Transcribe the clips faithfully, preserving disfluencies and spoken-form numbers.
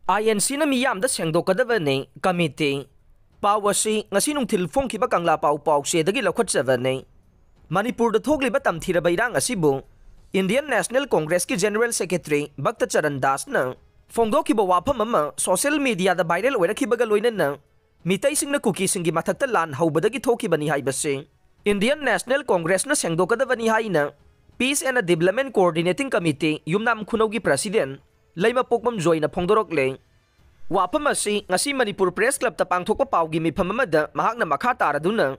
ꯑꯥꯏ and ꯁꯤꯅ ꯃꯤꯌꯥꯝꯗ ꯁꯦꯡꯗꯣꯛꯀꯗꯕꯅꯤ, committee. ꯄꯥꯎ ꯑꯁꯤ ꯉꯁꯤ ꯅꯨꯡꯊꯤꯜ ꯐꯣꯡꯈꯤꯕ ꯀꯪꯂꯥ ꯄꯥꯎ ꯄꯥꯎꯆꯦꯗꯒꯤ ꯂꯧꯈꯠꯆꯕꯅꯤ꯫ ꯃꯅꯤꯄꯨꯔꯗ ꯊꯣꯛꯂꯤꯕ ꯇꯝꯊꯤꯔꯕ ꯏꯔꯥꯡ ꯑꯁꯤꯕꯨ Indian national ꯀꯣꯡꯒ꯭ꯔꯦꯁꯀꯤ general secretary ꯚꯛꯇ Charan ꯗꯥꯁꯅ ꯐꯣꯡꯗꯣꯛꯈꯤꯕ ꯋꯥꯐꯝ ꯑꯃ ꯁꯣꯁꯤꯌꯦꯜ ꯃꯤꯗꯤꯌꯥꯗ ꯚꯥꯏꯔꯦꯜ ꯑꯣꯏꯔꯛꯈꯤꯕꯒ ꯂꯣꯏꯅꯅ ꯃꯤꯇꯩꯁꯤꯡꯅ ꯀꯨꯀꯤꯁꯤꯡꯒꯤ ꯃꯊꯛꯇ ꯂꯥꯟ ꯍꯧꯕꯗꯒꯤ ꯊꯣꯛꯈꯤꯕꯅꯤ ꯍꯥꯏꯕꯁꯤ ꯏꯟꯗꯤꯌꯟ ꯅꯦꯁꯅꯦꯜ ꯀꯣꯡꯒ꯭ꯔꯦꯁꯅ ꯁꯦꯡꯗꯣꯛꯀꯗꯕꯅꯤ ꯍꯥꯏꯅ Peace and Development Coordinating Committee ꯌꯨꯝꯅꯥꯝ ꯈꯨꯅꯧꯒꯤ ꯄ꯭ꯔꯁꯤꯗꯦꯟ ꯂꯩꯃꯄꯣꯛꯄꯝ ꯖꯣꯏꯅ ꯐꯣꯡꯗꯣꯔꯛꯂꯦ꯫ ꯋꯥꯐꯝ ꯑꯁꯤ ꯉꯁꯤ ꯃꯅꯤꯄꯨꯔ ꯄ꯭ꯔꯦꯁ ꯀ꯭ꯂꯕꯇ ꯄꯥꯡꯊꯣꯛꯄ ꯄꯥꯎꯒꯤ ꯃꯤꯐꯝ ꯑꯃꯗ ꯃꯍꯥꯛꯅ ꯃꯈꯥ ꯇꯥꯔꯗꯨꯅ,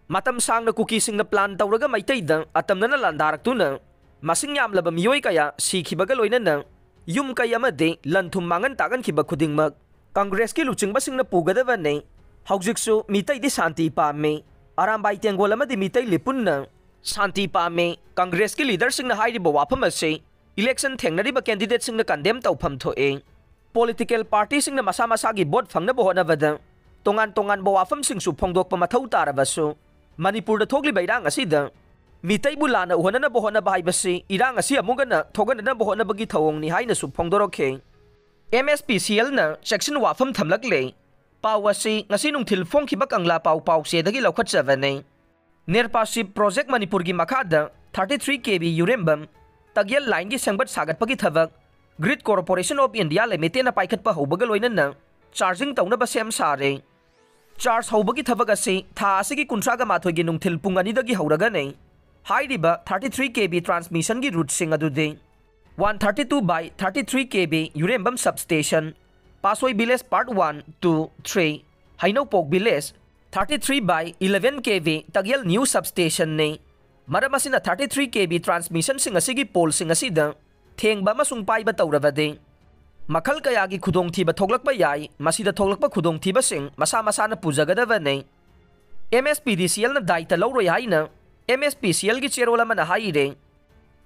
ꯃꯇꯝ ꯁꯥꯡꯅ ꯀꯨꯀꯤꯁꯤꯡꯅ ꯄ꯭ꯂꯥꯟ ꯇꯧꯔꯒ ꯃꯩꯇꯩꯗ ꯑꯇꯝꯅꯅ ꯂꯥꯟꯗꯥꯔꯛꯇꯨꯅ ꯃꯁꯤꯡ ꯌꯥꯝꯂꯕ ꯃꯤꯑꯣꯏ ꯀꯌꯥ ꯁꯤꯈꯤꯕꯒ ꯂꯣꯏꯅꯅ ꯌꯨꯝ ꯀꯩ ꯑꯃꯗꯤ ꯂꯟ ꯊꯨꯝ ꯃꯥꯡꯍꯟ ꯇꯥꯛꯍꯟꯈꯤꯕ ꯈꯨꯗꯤꯡꯃꯛ ꯀꯪꯒ꯭ꯔꯦꯁꯀꯤ ꯂꯨꯆꯤꯡꯕꯁꯤꯡꯅ ꯄꯨꯒꯗꯕꯅꯤ꯫ ꯍꯧꯖꯤꯛꯁꯨ ꯃꯤꯇꯩꯗꯤ ꯁꯥꯟꯇꯤ ꯄꯥꯝꯃꯤ꯫ ꯑꯔꯥꯝꯕꯥꯏ ꯇꯦꯡꯒꯣꯜ ꯑꯃꯗꯤ ꯃꯤꯇꯩ ꯂꯤꯄꯨꯟꯅ ꯁꯥꯟꯇꯤ ꯄꯥꯝꯃꯤ꯫ ꯀꯪꯒ꯭ꯔꯦꯁꯀꯤ ꯂꯤꯗꯔꯁꯤꯡꯅ ꯍꯥꯏꯔꯤꯕ ꯋꯥꯐꯝ ꯑꯁꯤ ꯏꯂꯦꯛꯁꯟ ꯊꯦꯡꯅꯔꯤꯕ ꯀꯦꯟꯗꯤꯗꯦꯠꯁꯤꯡꯅ ꯀꯟꯗꯦꯝ ꯇꯧꯐꯝ ꯊꯣꯛꯏ꯫ ꯄꯣꯂꯤꯇꯤꯀꯦꯜ ꯄꯥꯔꯇꯤꯁꯤꯡꯅ ꯃꯁꯥ ꯃꯁꯥꯒꯤ ꯚꯣꯠ ꯐꯪꯅꯕ ꯍꯣꯠꯅꯕꯗ ꯇꯣꯉꯥꯟ ꯇꯣꯉꯥꯟꯕ ꯋꯥꯐꯝꯁꯤꯡꯁꯨ ꯐꯣꯡꯗꯣꯛꯄ ꯃꯊꯧ ꯇꯥꯔꯕꯁꯨ, ꯃꯅꯤꯄꯨꯔꯗ ꯊꯣꯛꯂꯤꯕ ꯏꯔꯥꯡ ꯑꯁꯤꯗ ꯃꯤꯇꯩꯕꯨ ꯂꯥꯟꯅ ꯎꯍꯟꯅꯅꯕ ꯍꯣꯠꯅꯕ ꯍꯥꯏꯕꯁꯤ ꯏꯔꯥꯡ ꯑꯁꯤ ꯑꯃꯨꯛ ꯍꯟꯅ ꯊꯣꯛꯍꯟꯅꯅꯕ ꯍꯣꯠꯅꯕꯒꯤ ꯊꯧꯑꯣꯡꯅꯤ ꯍꯥꯏꯅꯁꯨ ꯐꯣꯡꯗꯣꯔꯛꯈꯤ꯫ ꯑꯦꯝ ꯑꯦꯁ ꯄꯤ ꯁꯤ ꯑꯦꯜꯅ ꯆꯦꯛꯁꯤꯟ ꯋꯥꯐꯝ ꯊꯝꯂꯛꯂꯦ꯫ ꯄꯥꯎ ꯑꯁꯤ ꯉꯁꯤ ꯅꯨꯡꯊꯤꯜ ꯐꯣꯡꯈꯤꯕ ꯀꯪꯂꯥ ꯄꯥꯎ ꯄꯥꯎꯆꯦꯗꯒꯤ ꯂꯧꯈꯠꯆꯕꯅꯤ꯫ ꯅꯦꯔꯄꯥꯁꯤꯞ ꯄ꯭ꯔꯣꯖꯦꯛ ꯃꯅꯤꯄꯨꯔꯒꯤ ꯃꯈꯥꯗ thirty three K V ꯌꯨꯔꯦꯝꯕꯝ ꯇꯒꯦꯜ ꯂꯥꯏꯟꯒꯤ ꯁꯦꯝꯒꯠ ꯁꯥꯒꯠꯄꯒꯤ ꯊꯕꯛ Grid Corporation of India Limitedꯅ ꯄꯥꯏꯈꯠꯄ ꯍꯧꯕꯒ ꯂꯣꯏꯅꯅ ꯆꯥꯔꯖꯤꯡ ꯇꯧꯅꯕ ꯁꯦꯝ ꯁꯥꯔꯦ꯫ ꯆꯥꯔꯖ ꯍꯧꯕꯒꯤ ꯊꯕꯛ ꯑꯁꯤ ꯊꯥ ꯑꯁꯤꯒꯤ ꯀꯨꯟꯊ꯭ꯔꯥꯒ ꯃꯥꯊꯣꯏꯒꯤ ꯅꯨꯡꯊꯤꯜ ꯄꯨꯡ ꯑꯅꯤꯗꯒꯤ ꯍꯧꯔꯒꯅꯤ꯫ ꯍꯥꯏꯔꯤꯕ thirty three K V transmissionꯒꯤ ꯔꯨꯠꯁꯤꯡ ꯑꯗꯨꯗꯤ one thirty two by thirty three K V ꯌꯨꯔꯦꯝꯕꯝ substation, ꯄꯥꯁꯣꯏ village part one, two, three, ꯍꯩꯅꯧꯄꯣꯛ village, thirty three by eleven K V ꯇꯒꯦꯜ new substationꯅꯤ꯫ ꯃꯔꯝ ꯑꯁꯤꯅ thirty three K V transmissionꯁꯤꯡ ꯑꯁꯤꯒꯤ poleꯁꯤꯡ ꯑꯁꯤꯗ ꯊꯦꯡꯕ ꯑꯃꯁꯨꯡ ꯄꯥꯏꯕ ꯇꯧꯔꯕꯗꯤ ꯃꯈꯜ ꯀꯌꯥꯒꯤ ꯈꯨꯗꯣꯡꯊꯤꯕ ꯊꯣꯛꯂꯛꯄ ꯌꯥꯏ꯫ ꯃꯁꯤꯗ ꯊꯣꯛꯂꯛꯄ ꯈꯨꯗꯣꯡꯊꯤꯕꯁꯤꯡ ꯃꯁꯥ ꯃꯁꯥꯅ ꯄꯨꯖꯒꯗꯕꯅꯤ꯫ ꯑꯦꯝ ꯑꯦꯁ ꯄꯤ ꯗꯤ ꯁꯤ ꯑꯦꯜꯅ ꯗꯥꯏꯇ ꯂꯧꯔꯣꯏ ꯍꯥꯏꯅ ꯑꯦꯝ ꯑꯦꯁ ꯄꯤ ꯁꯤ ꯑꯦꯜꯒꯤ ꯆꯦꯔꯣꯜ ꯑꯃꯅ ꯍꯥꯏꯔꯦ꯫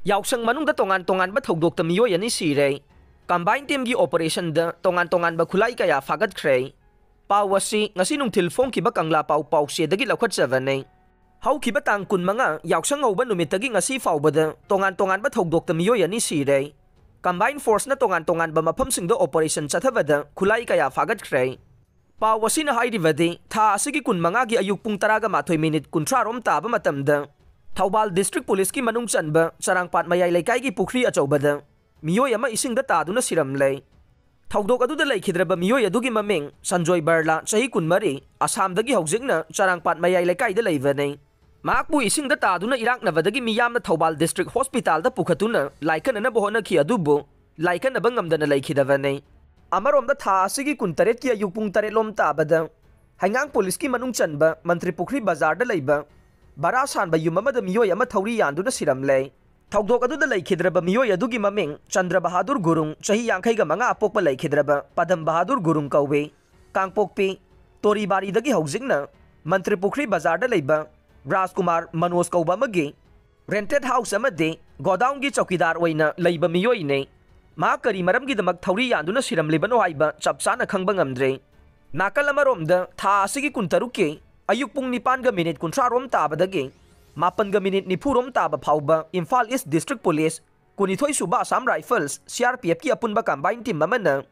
ꯌꯥꯎꯁꯪ ꯃꯅꯨꯡꯗ ꯇꯣꯉꯥꯟ ꯇꯣꯉꯥꯟꯕ ꯊꯧꯗꯣꯛꯇ ꯃꯤꯑꯣꯏ ꯑꯅꯤ ꯁꯤꯔꯦ꯫ Combined teamꯒꯤ operationꯗ ꯇꯣꯉꯥꯟ ꯇꯣꯉꯥꯟꯕ ꯈꯨꯠꯂꯥꯏ ꯀꯌꯥ ꯐꯥꯒꯠꯈ꯭ꯔꯦ꯫ ꯄꯥꯎ ꯑꯁꯤ ꯉꯁꯤ ꯅꯨꯡꯊꯤꯜ ꯐꯣꯡꯈꯤꯕ ꯀꯪꯂꯥ ꯄꯥꯎ ꯄꯥꯎꯆꯦꯗꯒꯤ ꯂꯧꯈꯠꯆꯕꯅꯤ꯫ ꯍꯧꯈꯤꯕ ꯇꯥꯡ ꯀꯨꯟꯃꯉꯥ ꯌꯥꯎꯁꯪ ꯍꯧꯕ ꯅꯨꯃꯤꯠꯇꯒꯤ ꯉꯁꯤ ꯐꯥꯎꯕꯗ ꯇꯣꯉꯥꯟ ꯇꯣꯉꯥꯟꯕ ꯊꯧꯗꯣꯛꯇ ꯃꯤꯑꯣꯏ ꯑꯅꯤ ꯁꯤꯔꯦ꯫ Combined Force ꯅ ꯇꯣꯉꯥꯟ ꯇꯣꯉꯥꯟꯕ ꯃꯐꯝꯁꯤꯡꯗ operation ꯆꯠꯊꯕꯗ ꯈꯨꯠꯂꯥꯏ ꯀꯌꯥ ꯐꯥꯒꯠꯈ꯭ꯔꯦ꯫ ꯄꯥꯎ ꯑꯁꯤꯅ ꯍꯥꯏꯔꯤꯕꯗꯤ, ꯊꯥ ꯑꯁꯤꯒꯤ ꯀꯨꯟꯃꯉꯥꯒꯤ ꯑꯌꯨꯛ ꯄꯨꯡ ꯇꯔꯥꯒ ꯃꯥꯊꯣꯏ ꯃꯤꯅꯤꯠ ꯀꯨꯟꯊ꯭ꯔꯥ ꯔꯣꯝ ꯇꯥꯕ ꯃꯇꯝꯗ, ꯊꯧꯕꯥꯜ District Police ꯀꯤ ꯃꯅꯨꯡ ꯆꯟꯕ ꯆꯔꯥꯡꯄꯥꯠ ꯃꯌꯥꯏ ꯂꯩꯀꯥꯏꯒꯤ ꯄꯨꯈ꯭ꯔꯤ ꯑꯆꯧꯕꯗ ꯃꯤꯑꯣꯏ ꯑꯃ ꯏꯁꯤꯡꯗ ꯇꯥꯗꯨꯅ ꯁꯤꯔꯝꯂꯦ꯫ ꯊꯧꯗꯣꯛ ꯑꯗꯨꯗ ꯂꯩꯈꯤꯗ꯭ꯔꯕ ꯃꯤꯑꯣꯏ ꯑꯗꯨꯒꯤ ꯃꯃꯤꯡ ꯁꯟꯖꯣꯏ ꯕꯔꯂꯥ, ꯆꯍꯤ ꯀꯨꯟꯃꯔꯤ, ꯑꯁꯥꯝꯗꯒꯤ ꯍꯧꯖꯤꯛꯅ ꯆꯔꯥꯡꯄꯥꯠ ꯃꯌꯥꯏ ꯂꯩꯀꯥꯏꯗ ꯂꯩꯕꯅꯤ꯫ ꯃꯍꯥꯛꯄꯨ ꯏꯁꯤꯡꯗ ꯇꯥꯗꯨꯅ ꯏꯔꯥꯛꯅꯕꯗꯒꯤ ꯃꯤꯌꯥꯝꯅ ꯊꯧꯕꯥꯜ District Hospital ꯗ ꯄꯨꯈꯠꯇꯨꯅ ꯂꯥꯏꯀꯠꯅꯅꯕ ꯍꯣꯠꯅꯈꯤ, ꯑꯗꯨꯕꯨ ꯂꯥꯏꯀꯠꯅꯕ ꯉꯝꯗꯅ ꯂꯩꯈꯤꯗꯕꯅꯤ꯫ ꯑꯃꯔꯣꯝꯗ, ꯊꯥ ꯑꯁꯤꯒꯤ ꯀꯨꯟꯇꯔꯦꯠꯀꯤ ꯑꯌꯨꯛ ꯄꯨꯡ ꯇꯔꯦꯠ ꯂꯣꯝ ꯇꯥꯕꯗ ꯍꯩꯉꯥꯡ Police ꯀꯤ ꯃꯅꯨꯡ ꯆꯟꯕ ꯃꯟꯇ꯭ꯔꯤ ꯄꯨꯈ꯭ꯔꯤ ꯕꯖꯥꯔꯗ ꯂꯩꯕ ꯚꯔꯥ ꯁꯥꯟꯕ ꯌꯨꯝ ꯑꯃꯗ ꯃꯤꯑꯣꯏ ꯑꯃ ꯊꯧꯔꯤ ꯌꯥꯟꯗꯨꯅ ꯁꯤꯔꯝꯂꯦ꯫ ꯊꯧꯗꯣꯛ ꯑꯗꯨꯗ ꯂꯩꯈꯤꯗ꯭ꯔꯕ ꯃꯤꯑꯣꯏ ꯑꯗꯨꯒꯤ ꯃꯃꯤꯡ ꯆꯟꯗ꯭ꯔ ꯕꯍꯥꯗꯨꯔ ꯒꯨꯔꯨꯡ, ꯆꯍꯤ ꯌꯥꯡꯈꯩꯒ ꯃꯉꯥ, ꯑꯄꯣꯛꯄ ꯂꯩꯈꯤꯗ꯭ꯔꯕ ꯄꯗꯝ ꯕꯍꯥꯗꯨꯔ ꯒꯨꯔꯨꯡ ꯀꯧꯏ꯫ ꯀꯥꯡꯄꯣꯛꯄꯤ ꯇꯣꯔꯤꯕꯥꯔꯤꯗꯒꯤ ꯍꯧꯖꯤꯛꯅ ꯃꯟꯇ꯭ꯔꯤ ꯄꯨꯈ꯭ꯔꯤ ꯕꯖꯥꯔꯗ ꯂꯩꯕ ꯔꯥꯖꯀꯨꯃꯥꯔ ꯃꯅꯣꯖ ꯀꯧꯕ ꯑꯃꯒꯤ rented house ꯑꯃꯗꯤ godown ꯒꯤ ꯆꯧꯀꯤꯗꯥꯔ ꯑꯣꯏꯅ ꯂꯩꯕ ꯃꯤꯑꯣꯏꯅꯤ꯫ ꯃꯍꯥꯛ ꯀꯔꯤ ꯃꯔꯝꯒꯤꯗꯃꯛ ꯊꯧꯔꯤ ꯌꯥꯟꯗꯨꯅ ꯁꯤꯔꯝꯂꯤꯕꯅꯣ ꯍꯥꯏꯕ ꯆꯞ ꯆꯥꯅ ꯈꯪꯕ ꯉꯝꯗ꯭ꯔꯤ꯫ ꯅꯥꯀꯜ ꯑꯃꯔꯣꯝꯗ, ꯊꯥ ꯑꯁꯤꯒꯤ ꯀꯨꯟꯇꯔꯨꯛꯀꯤ ꯑꯌꯨꯛ ꯄꯨꯡ ꯅꯤꯄꯥꯟꯒ ꯃꯤꯅꯤꯠ ꯀꯨꯟꯊ꯭ꯔꯥ ꯔꯣꯝ ꯇꯥꯕꯗꯒꯤ ꯃꯥꯄꯟꯒ ꯃꯤꯅꯤꯠ ꯅꯤꯐꯨ ꯔꯣꯝ ꯇꯥꯕ ꯐꯥꯎꯕ ꯏꯝꯐꯥꯜ East District Police, ꯀꯨꯟꯅꯤꯊꯣꯏ ꯁꯨꯕ Assam Rifles, C R P F ꯀꯤ ꯑꯄꯨꯟꯕ combined team ꯑꯃꯅ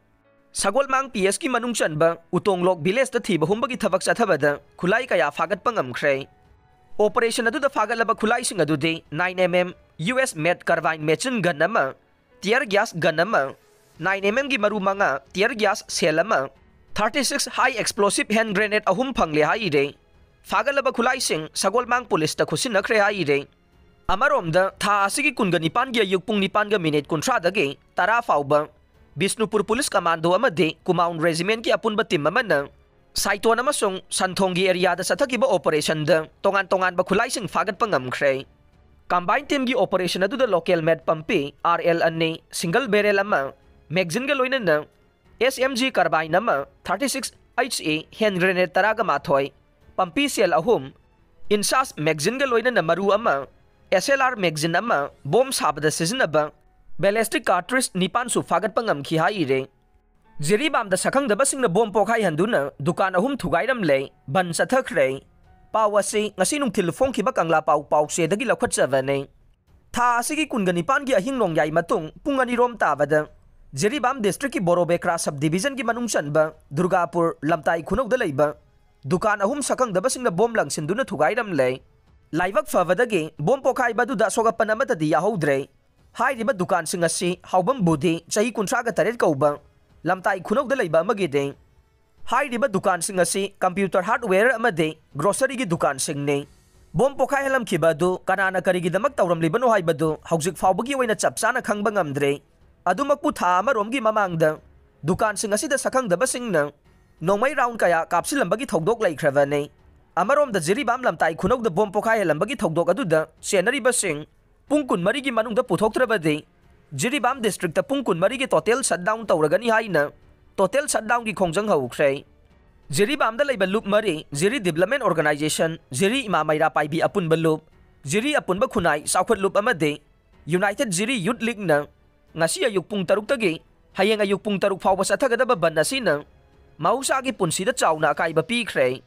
ꯁꯒꯣꯜꯃꯥꯡ P S ꯀꯤ ꯃꯅꯨꯡ ꯆꯟꯕ ꯎꯇꯣꯡꯂꯣꯛ village ꯇ ꯊꯤꯕ ꯍꯨꯝꯕꯒꯤ ꯊꯕꯛ ꯆꯠꯊꯕꯗ ꯈꯨꯠꯂꯥꯏ ꯀꯌꯥ ꯐꯥꯒꯠꯄ ꯉꯝꯈ꯭ꯔꯦ꯫ Operation ꯑꯗꯨꯗ ꯐꯥꯒꯠꯂꯕ ꯈꯨꯠꯂꯥꯏꯁꯤꯡ ꯑꯗꯨꯗꯤ nine M M U S made carbine machine gun ꯑꯃ, tear gas gun ꯑꯃ, nine M M ꯒꯤ ꯃꯔꯨ ꯃꯉꯥ, tear gas shell ꯑꯃ, thirty six high explosive hand grenade ꯑꯍꯨꯝ ꯐꯪꯂꯦ ꯍꯥꯏꯔꯦ꯫ ꯐꯥꯒꯠꯂꯕ ꯈꯨꯠꯂꯥꯏꯁꯤꯡ ꯁꯒꯣꯜꯃꯥꯡ Police ꯇ ꯈꯨꯠꯁꯤꯟꯅꯈ꯭ꯔꯦ ꯍꯥꯏꯔꯦ꯫ ꯑꯃꯔꯣꯝꯗ, ꯊꯥ ꯑꯁꯤꯒꯤ ꯀꯨꯟꯒ ꯅꯤꯄꯥꯟꯒꯤ ꯑꯌꯨꯛ ꯄꯨꯡ ꯅꯤꯄꯥꯟꯒ ꯃꯤꯅꯤꯠ ꯀꯨꯟꯊ꯭ꯔꯥꯗꯒꯤ ꯇꯔꯥ ꯐꯥꯎꯕ ꯕꯤꯁꯅꯨꯄꯨꯔ Police Commando ꯑꯃꯗꯤ ꯀꯨꯃꯥꯎꯟ Regiment ꯀꯤ ꯑꯄꯨꯟꯕ team ꯑꯃꯅ ꯁꯥꯏꯇꯣꯟ ꯑꯃꯁꯨꯡ ꯁꯟꯊꯣꯡꯒꯤ area ꯗ ꯆꯠꯊꯈꯤꯕ operation ꯗ ꯇꯣꯉꯥꯟ ꯇꯣꯉꯥꯟꯕ ꯈꯨꯠꯂꯥꯏꯁꯤꯡ ꯐꯥꯒꯠꯄ ꯉꯝꯈ꯭ꯔꯦ꯫ Combined team ꯒꯤ operation ꯑꯗꯨꯗ local made ꯄꯝꯄꯤ R L ꯑꯅꯤ, single barrel ꯑꯃ, magazine ꯒ ꯂꯣꯏꯅꯅ S M G carbine ꯑꯃ, thirty six H E hand grenade ꯇꯔꯥꯒ ꯃꯥꯊꯣꯏ, ꯄꯝꯄꯤ shell ꯑꯍꯨꯝ, INSAS magazine ꯒ ꯂꯣꯏꯅꯅ ꯃꯔꯨ ꯑꯃ, S L R magazine ꯑꯃ, bomb ꯁꯥꯕꯗ ꯁꯤꯖꯤꯟꯅꯕ ballistic cartridge ꯅꯤꯄꯥꯟꯁꯨ ꯐꯥꯒꯠꯄ ꯉꯝꯈꯤ ꯍꯥꯏꯔꯦ꯫ ꯖꯤꯔꯤꯕꯥꯝꯗ ꯁꯛꯈꯪꯗꯕꯁꯤꯡꯅ bomb ꯄꯣꯈꯥꯏꯍꯟꯗꯨꯅ ꯗꯨꯀꯥꯟ ꯑꯍꯨꯝ ꯊꯨꯒꯥꯏꯔꯝꯂꯦ, ꯕꯟ ꯆꯠꯊꯈ꯭ꯔꯦ꯫ ꯄꯥꯎ ꯑꯁꯤ ꯉꯁꯤ ꯅꯨꯡꯊꯤꯜ ꯐꯣꯡꯈꯤꯕ ꯀꯪꯂꯥ ꯄꯥꯎ ꯄꯥꯎꯆꯦꯗꯒꯤ ꯂꯧꯈꯠꯆꯕꯅꯤ꯫ ꯊꯥ ꯑꯁꯤꯒꯤ ꯀꯨꯟꯒ ꯅꯤꯄꯥꯟꯒꯤ ꯑꯍꯤꯡ ꯅꯣꯡꯌꯥꯏ ꯃꯇꯨꯡ ꯄꯨꯡ ꯑꯅꯤ ꯔꯣꯝ ꯇꯥꯕꯗ ꯖꯤꯔꯤꯕꯥꯝ district ꯀꯤ ꯕꯣꯔꯣꯕꯦꯀ꯭ꯔꯥ sub division ꯒꯤ ꯃꯅꯨꯡ ꯆꯟꯕ ꯗꯨꯔꯒꯥꯄꯨꯔ ꯂꯝꯇꯥꯏ ꯈꯨꯅꯧꯗ ꯂꯩꯕ ꯗꯨꯀꯥꯟ ꯑꯍꯨꯝ ꯁꯛꯈꯪꯗꯕꯁꯤꯡꯅ ꯕꯣꯝ ꯂꯪꯁꯤꯟꯗꯨꯅ ꯊꯨꯒꯥꯏꯔꯝꯂꯦ꯫ ꯂꯥꯏꯕꯛ ꯐꯕꯗꯒꯤ ꯕꯣꯝ ꯄꯣꯈꯥꯏꯕ ꯑꯗꯨꯗ ꯑꯁꯣꯛ ꯑꯄꯟ ꯑꯃꯠꯇꯗꯤ ꯌꯥꯍꯧꯗ꯭ꯔꯦ꯫ ꯍꯥꯏꯔꯤꯕ ꯗꯨꯀꯥꯟꯁꯤꯡ ꯑꯁꯤ ꯍꯥꯎꯕꯝ ꯕꯨꯙꯤ, ꯆꯍꯤ ꯀꯨꯟꯊ꯭ꯔꯥꯒ ꯇꯔꯦꯠ ꯀꯧꯕ, ꯂꯝꯇꯥꯏ ꯈꯨꯅꯧꯗ ꯂꯩꯕ ꯑꯃꯒꯤꯅꯤ꯫ ꯍꯥꯏꯔꯤꯕ ꯗꯨꯀꯥꯟꯁꯤꯡ ꯑꯁꯤ computer hardware ꯑꯃꯗꯤ grocery ꯒꯤ ꯗꯨꯀꯥꯟꯁꯤꯡꯅꯤ꯫ ꯕꯣꯝ ꯄꯣꯈꯥꯏꯍꯜꯂꯝꯈꯤꯕ ꯑꯗꯨ ꯀꯅꯥꯅ ꯀꯔꯤꯒꯤꯗꯃꯛ ꯇꯧꯔꯝꯂꯤꯕꯅꯣ ꯍꯥꯏꯕꯗꯨ ꯍꯧꯖꯤꯛ ꯐꯥꯎꯕꯒꯤ ꯑꯣꯏꯅ ꯆꯞ ꯆꯥꯅ ꯈꯪꯕ ꯉꯝꯗ꯭ꯔꯤ꯫ ꯑꯗꯨꯃꯛꯄꯨ, ꯊꯥ ꯑꯃꯔꯣꯝꯒꯤ ꯃꯃꯥꯡꯗ ꯗꯨꯀꯥꯟꯁꯤꯡ ꯑꯁꯤꯗ ꯁꯛꯈꯪꯗꯕꯁꯤꯡꯅ ꯅꯣꯡꯃꯩ round ꯀꯌꯥ ꯀꯥꯞꯁꯤꯜꯂꯝꯕꯒꯤ ꯊꯧꯗꯣꯛ ꯂꯩꯈ꯭ꯔꯕꯅꯤ꯫ ꯑꯃꯔꯣꯝꯗ, ꯖꯤꯔꯤꯕꯥꯝ ꯂꯝꯇꯥꯏ ꯈꯨꯅꯧꯗ ꯕꯣꯝ ꯄꯣꯈꯥꯏꯍꯜꯂꯝꯕꯒꯤ ꯊꯧꯗꯣꯛ ꯑꯗꯨꯗ ꯆꯦꯟꯅꯔꯤꯕꯁꯤꯡ ꯄꯨꯡ ꯀꯨꯟꯃꯔꯤꯒꯤ ꯃꯅꯨꯡꯗ ꯄꯨꯊꯣꯛꯇ꯭ꯔꯕꯗꯤ ꯖꯤꯔꯤꯕꯥꯝ district ꯇ ꯄꯨꯡ ꯀꯨꯟꯃꯔꯤꯒꯤ total shutdown ꯇꯧꯔꯒꯅꯤ ꯍꯥꯏꯅ total shutdown ꯒꯤ ꯈꯣꯡꯖꯪ ꯍꯧꯈ꯭ꯔꯦ꯫ ꯖꯤꯔꯤꯕꯥꯝꯗ ꯂꯩꯕ ꯂꯨꯞ ꯃꯔꯤ, ꯖꯤꯔꯤ Development Organisation, ꯖꯤꯔꯤ ꯏꯃꯥ ꯃꯩꯔꯥ ꯄꯥꯏꯕꯤ ꯑꯄꯨꯟꯕ ꯂꯨꯞ, ꯖꯤꯔꯤ ꯑꯄꯨꯟꯕ ꯈꯨꯟꯅꯥꯏ ꯆꯥꯎꯈꯠ ꯂꯨꯞ ꯑꯃꯗꯤ United ꯖꯤꯔꯤ Youth League ꯅ ꯉꯁꯤ ꯑꯌꯨꯛ ꯄꯨꯡ ꯇꯔꯨꯛꯇꯒꯤ ꯍꯌꯦꯡ ꯑꯌꯨꯛ ꯄꯨꯡ ꯇꯔꯨꯛ ꯐꯥꯎꯕ ꯆꯠꯊꯒꯗꯕ ꯕꯟ ꯑꯁꯤꯅ ꯃꯍꯧꯁꯥꯒꯤ ꯄꯨꯟꯁꯤꯗ ꯆꯥꯎꯅ ꯑꯀꯥꯏꯕ ꯄꯤꯈ꯭ꯔꯦ꯫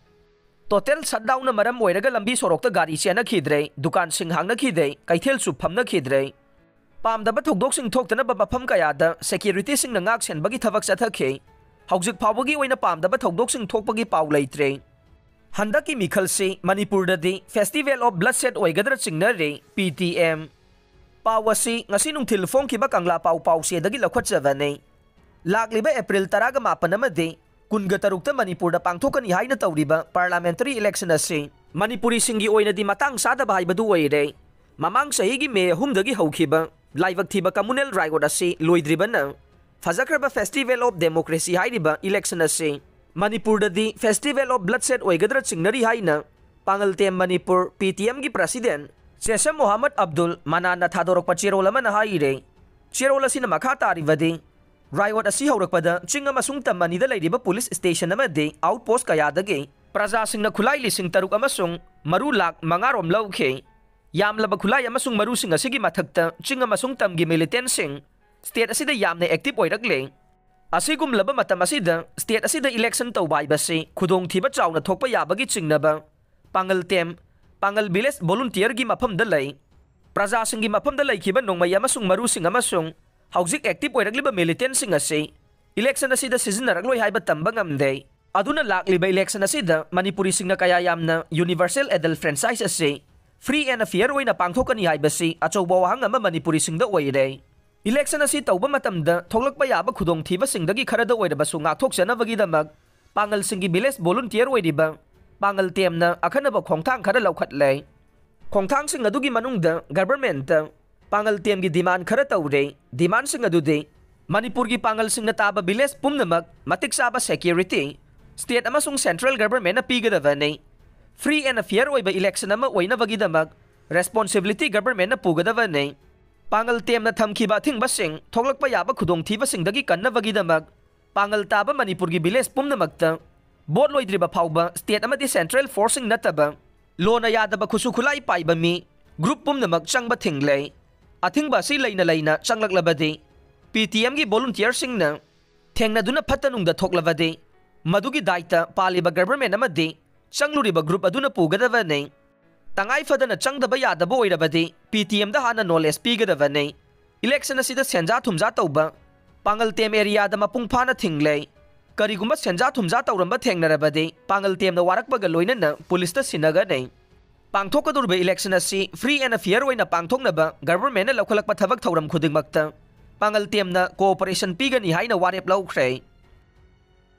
Total shutdown ꯅ ꯃꯔꯝ ꯑꯣꯏꯔꯒ ꯂꯝꯕꯤ ꯁꯣꯔꯣꯛꯇ ꯒꯥꯔꯤ ꯆꯦꯟꯅꯈꯤꯗ꯭ꯔꯦ, ꯗꯨꯀꯥꯟꯁꯤꯡ ꯍꯥꯡꯅꯈꯤꯗꯦ, ꯀꯩꯊꯦꯜꯁꯨ ꯐꯝꯅꯈꯤꯗ꯭ꯔꯦ꯫ ꯄꯥꯝꯗꯕ ꯊꯧꯗꯣꯛꯁꯤꯡ ꯊꯣꯛꯇꯅꯕ ꯃꯐꯝ ꯀꯌꯥꯗ security ꯁꯤꯡꯅ ꯉꯥꯛ ꯁꯦꯟꯕꯒꯤ ꯊꯕꯛ ꯆꯠꯊꯈꯤ꯫ ꯍꯧꯖꯤꯛ ꯐꯥꯎꯕꯒꯤ ꯑꯣꯏꯅ ꯄꯥꯝꯗꯕ ꯊꯧꯗꯣꯛꯁꯤꯡ ꯊꯣꯛꯄꯒꯤ ꯄꯥꯎ ꯂꯩꯇ꯭ꯔꯦ꯫ ꯍꯟꯗꯛꯀꯤ ꯃꯤꯈꯜꯁꯤ ꯃꯅꯤꯄꯨꯔꯗꯗꯤ festival of bloodshed ꯑꯣꯏꯒꯗ꯭ꯔꯥ ꯆꯤꯡꯅꯔꯤ, P T M꯫ ꯄꯥꯎ ꯑꯁꯤ ꯉꯁꯤ ꯅꯨꯡꯊꯤꯜ ꯐꯣꯡꯈꯤꯕ ꯀꯪꯂꯥ ꯄꯥꯎ ꯄꯥꯎꯆꯦꯗꯒꯤ ꯂꯧꯈꯠꯆꯕꯅꯤ꯫ ꯂꯥꯛꯂꯤꯕ ꯑꯦꯄ꯭ꯔꯤꯜ ꯇꯔꯥꯒ ꯃꯥꯄꯟ ꯑꯃꯗꯤ ꯀꯨꯟꯒ ꯇꯔꯨꯛꯇ ꯃꯅꯤꯄꯨꯔꯗ ꯄꯥꯡꯊꯣꯛꯀꯅꯤ ꯍꯥꯏꯅ ꯇꯧꯔꯤꯕ parliamentary election ꯑꯁꯤ ꯃꯅꯤꯄꯨꯔꯤꯁꯤꯡꯒꯤ ꯑꯣꯏꯅꯗꯤ ꯃꯇꯥꯡ ꯆꯥꯗꯕ ꯍꯥꯏꯕꯗꯨ ꯑꯣꯏꯔꯦ꯫ ꯃꯃꯥꯡ ꯆꯍꯤꯒꯤ ꯃꯦ ꯑꯍꯨꯝꯗꯒꯤ ꯍꯧꯈꯤꯕ ꯂꯥꯏꯕꯛ ꯊꯤꯕ communal riot ꯑꯁꯤ ꯂꯣꯏꯗ꯭ꯔꯤꯕꯅ ꯐꯖꯈ꯭ꯔꯕ festival of democracy ꯍꯥꯏꯔꯤꯕ election ꯑꯁꯤ ꯃꯅꯤꯄꯨꯔꯗꯗꯤ festival of bloodshed ꯑꯣꯏꯒꯗ꯭ꯔꯥ ꯆꯤꯡꯅꯔꯤ ꯍꯥꯏꯅ ꯄꯥꯡꯒꯜ ꯇꯦꯝ ꯃꯅꯤꯄꯨꯔ, P T M ꯒꯤ president ꯆꯦꯁꯝ ꯃꯣꯍꯥꯃꯗ ꯑꯕꯗꯨꯜ ꯃꯅꯥꯟꯅ ꯊꯥꯗꯣꯔꯛꯄ ꯆꯦꯔꯣꯜ ꯑꯃꯅ ꯍꯥꯏꯔꯦ꯫ ꯆꯦꯔꯣꯜ ꯑꯁꯤꯅ ꯃꯈꯥ ꯇꯥꯔꯤꯕꯗꯤ, riot ꯑꯁꯤ ꯍꯧꯔꯛꯄꯗ ꯆꯤꯡ ꯑꯃꯁꯨꯡ ꯇꯝ ꯑꯅꯤꯗ ꯂꯩꯔꯤꯕ police station ꯑꯃꯗꯤ outpost ꯀꯌꯥꯗꯒꯤ ꯄ꯭ꯔꯖꯥꯁꯤꯡꯅ ꯈꯨꯠꯂꯥꯏ ꯂꯤꯁꯤꯡ ꯇꯔꯨꯛ ꯑꯃꯁꯨꯡ ꯃꯔꯨ ꯂꯥꯈ ꯃꯉꯥ ꯔꯣꯝ ꯂꯧꯈꯤ꯫ ꯌꯥꯝꯂꯕ ꯈꯨꯠꯂꯥꯏ ꯑꯃꯁꯨꯡ ꯃꯔꯨꯁꯤꯡ ꯑꯁꯤꯒꯤ ꯃꯊꯛꯇ ꯆꯤꯡ ꯑꯃꯁꯨꯡ ꯇꯝꯒꯤ militant ꯁꯤꯡ state ꯑꯁꯤꯗ ꯌꯥꯝꯅ active ꯑꯣꯏꯔꯛꯂꯦ꯫ ꯑꯁꯤꯒꯨꯝꯂꯕ ꯃꯇꯝ ꯑꯁꯤꯗ state ꯑꯁꯤꯗ election ꯇꯧꯕ ꯍꯥꯏꯕꯁꯤ ꯈꯨꯗꯣꯡꯊꯤꯕ ꯆꯥꯎꯅ ꯊꯣꯛꯄ ꯌꯥꯕꯒꯤ ꯆꯤꯡꯅꯕ ꯄꯥꯡꯒꯜ ꯇꯦꯝ, ꯄꯥꯡꯒꯜ village volunteer ꯒꯤ ꯃꯐꯝꯗ ꯂꯩ꯫ ꯄ꯭ꯔꯖꯥꯁꯤꯡꯒꯤ ꯃꯐꯝꯗ ꯂꯩꯈꯤꯕ ꯅꯣꯡꯃꯩ ꯑꯃꯁꯨꯡ ꯃꯔꯨꯁꯤꯡ ꯑꯃꯁꯨꯡ ꯍꯧꯖꯤꯛ ꯑꯦꯛꯇꯤꯚ ꯑꯣꯏꯔꯛꯂꯤꯕ ꯃꯤꯂꯤꯇꯦꯟꯁꯤꯡ ꯑꯁꯤ ꯏꯂꯦꯛꯁꯟ ꯑꯁꯤꯗ ꯁꯤꯖꯤꯟꯅꯔꯛꯂꯣꯏ ꯍꯥꯏꯕ ꯇꯝꯕ ꯉꯝꯗꯦ꯫ ꯑꯗꯨꯅ ꯂꯥꯛꯂꯤꯕ ꯏꯂꯦꯛꯁꯟ ꯑꯁꯤꯗ ꯃꯅꯤꯄꯨꯔꯤꯁꯤꯡꯅ ꯀꯌꯥ ꯌꯥꯝꯅ ꯌꯨꯅꯤꯚꯔꯁꯦꯜ ꯑꯦꯗꯜ ꯐ꯭ꯔꯦꯟꯆꯥꯏꯁ ꯑꯁꯤ ꯐ꯭ꯔꯤ ꯑꯦꯟ ꯐꯤꯌꯔ ꯑꯣꯏꯅ ꯄꯥꯡꯊꯣꯛꯀꯅꯤ ꯍꯥꯏꯕꯁꯤ ꯑꯆꯧꯕ ꯋꯥꯍꯪ ꯑꯃ ꯃꯅꯤꯄꯨꯔꯤꯁꯤꯡꯗ ꯑꯣꯏꯔꯦ꯫ ꯏꯂꯦꯛꯁꯟ ꯑꯁꯤ ꯇꯧꯕ ꯃꯇꯝꯗ ꯊꯣꯛꯂꯛꯄ ꯌꯥꯕ ꯈꯨꯗꯣꯡꯊꯤꯕꯁꯤꯡꯗꯒꯤ ꯈꯔꯗ ꯑꯣꯏꯔꯕꯁꯨ ꯉꯥꯛꯊꯣꯛꯆꯅꯕꯒꯤꯗꯃꯛ ꯄꯥꯡꯒꯜꯁꯤꯡꯒꯤ ꯚꯤꯂꯦꯖ ꯚꯣꯂꯨꯟꯇꯤꯌꯔ ꯑꯣꯏꯔꯤꯕ ꯄꯥꯡꯒꯜ ꯇꯦꯝꯅ ꯑꯈꯟꯅꯕ ꯈꯣꯡꯊꯥꯡ ꯈꯔ ꯂꯧꯈꯠꯂꯦ꯫ ꯈꯣꯡꯊꯥꯡꯁꯤꯡ ꯑꯗꯨꯒꯤ ꯃꯅꯨꯡꯗ ꯒꯚꯔꯟꯃꯦꯟꯠꯇ ꯄꯥꯡꯒꯜ ꯇꯦꯝꯒꯤ ꯗꯤꯃꯥꯟ ꯈꯔ ꯇꯧꯔꯦ꯫ ꯗꯤꯃꯥꯟꯁꯤꯡ ꯑꯗꯨꯗꯤ ꯃꯅꯤꯄꯨꯔꯒꯤ ꯄꯥꯡꯒꯜꯁꯤꯡꯅ ꯇꯥꯕ ꯚꯤꯂꯦꯖ ꯄꯨꯝꯅꯃꯛ ꯃꯇꯤꯛ ꯆꯥꯕ ꯁꯦꯀ꯭ꯌꯨꯔꯤꯇꯤ ꯁ꯭ꯇꯦꯠ ꯑꯃꯁꯨꯡ ꯁꯦꯟꯇ꯭ꯔꯦꯜ ꯒꯚꯔꯟꯃꯦꯟꯠꯅ ꯄꯤꯒꯗꯕꯅꯤ꯫ ꯐ꯭ꯔꯤ ꯑꯦꯟ ꯐꯤꯌꯔ ꯑꯣꯏꯕ ꯏꯂꯦꯛꯁꯟ ꯑꯃ ꯑꯣꯏꯅꯕꯒꯤꯗꯃꯛ ꯔꯦꯁꯄꯣꯟꯁꯤꯕꯤꯂꯤꯇꯤ ꯒꯚꯔꯟꯃꯦꯟꯠꯅ ꯄꯨꯒꯗꯕꯅꯤ꯫ ꯄꯥꯡꯒꯜ ꯇꯦꯝꯅ ꯊꯝꯈꯤꯕ ꯑꯊꯤꯡꯕꯁꯤꯡ ꯊꯣꯛꯂꯛꯄ ꯌꯥꯕ ꯈꯨꯗꯣꯡꯊꯤꯕꯁꯤꯡꯗꯒꯤ ꯀꯟꯅꯕꯒꯤꯗꯃꯛ ꯄꯥꯡꯒꯜ ꯇꯥꯕ ꯃꯅꯤꯄꯨꯔꯒꯤ ꯚꯤꯂꯦꯖ ꯄꯨꯝꯅꯃꯛꯇ ꯚꯣꯠ ꯂꯣꯏꯗ꯭ꯔꯤꯕ ꯐꯥꯎꯕ ꯁ꯭ꯇꯦꯠ ꯑꯃꯗꯤ ꯁꯦꯟꯇ꯭ꯔꯦꯜ ꯐꯣꯔꯁꯁꯤꯡ ꯅꯠꯇꯕ ꯂꯣꯅ ꯌꯥꯗꯕ ꯈꯨꯠꯁꯨ ꯈꯨꯠꯂꯥꯏ ꯄꯥꯏꯕ ꯃꯤ ꯒ꯭ꯔꯨꯞ ꯄꯨꯝꯅꯃꯛ ꯆꯪꯕ ꯊꯤꯡꯂꯦ꯫ ꯑꯊꯤꯡꯕ ꯑꯁꯤ ꯂꯩꯅ ꯂꯩꯅ ꯆꯪꯂꯛꯂꯕꯗꯤ ꯄꯤ ꯇꯤ ꯑꯦꯝꯒꯤ ꯚꯣꯂꯨꯟꯇꯤꯌꯔꯁꯤꯡꯅ ꯊꯦꯡꯅꯗꯨꯅ ꯐꯠꯇ ꯅꯨꯡꯗ ꯊꯣꯛꯂꯕꯗꯤ ꯃꯗꯨꯒꯤ ꯗꯥꯏꯇ ꯄꯥꯜꯂꯤꯕ ꯒꯚꯔꯟꯃꯦꯟꯠ ꯑꯃꯗꯤ ꯆꯪꯂꯨꯔꯤꯕ ꯒ꯭ꯔꯨꯞ ꯑꯗꯨꯅ ꯄꯨꯒꯗꯕꯅꯤ꯫ ꯇꯉꯥꯏ ꯐꯗꯅ ꯆꯪꯗꯕ ꯌꯥꯗꯕ ꯑꯣꯏꯔꯕꯗꯤ ꯄꯤ ꯇꯤ ꯑꯦꯝꯗ ꯍꯥꯟꯅ ꯅꯣꯂꯦꯖ ꯄꯤꯒꯗꯕꯅꯤ꯫ ꯏꯂꯦꯛꯁꯟ ꯑꯁꯤꯗ ꯁꯦꯟꯖꯥ ꯊꯨꯝꯖꯥ ꯇꯧꯕ ꯄꯥꯡꯒꯜ ꯇꯦꯝ ꯑꯦꯔꯤꯌꯥꯗ ꯃꯄꯨꯡ ꯐꯥꯅ ꯊꯤꯡꯂꯦ꯫ ꯀꯔꯤꯒꯨꯝꯕ ꯁꯦꯟꯖꯥ ꯊꯨꯝꯖꯥ ꯇꯧꯔꯝꯕ ꯊꯦꯡꯅꯔꯕꯗꯤ ꯄꯥꯡꯒꯜ ꯇꯦꯝꯅ ꯋꯥꯔꯛꯄꯒ ꯂꯣꯏꯅꯅ ꯄꯨꯂꯤꯁꯇ ꯁꯤꯟꯅꯒꯅꯤ꯫ ꯄꯥꯡꯊꯣꯛꯀꯗꯧꯔꯤꯕ ꯏꯂꯦꯛꯁꯟ ꯑꯁꯤ ꯐ꯭ꯔꯤ ꯑꯦꯟ ꯐꯤꯌꯔ ꯑꯣꯏꯅ ꯄꯥꯡꯊꯣꯛꯅꯕ ꯒꯚꯔꯟꯃꯦꯟꯠꯅ ꯂꯧꯈꯠꯂꯛꯄ ꯊꯕꯛ ꯊꯧꯔꯝ ꯈꯨꯗꯤꯡꯃꯛꯇ ꯄꯥꯡꯒꯜ ꯇꯦꯝꯅ ꯀꯣꯑꯣꯄꯔꯦꯁꯟ ꯄꯤꯒꯅꯤ ꯍꯥꯏꯅ ꯋꯥꯔꯦꯞ ꯂꯧꯈ꯭ꯔꯦ꯫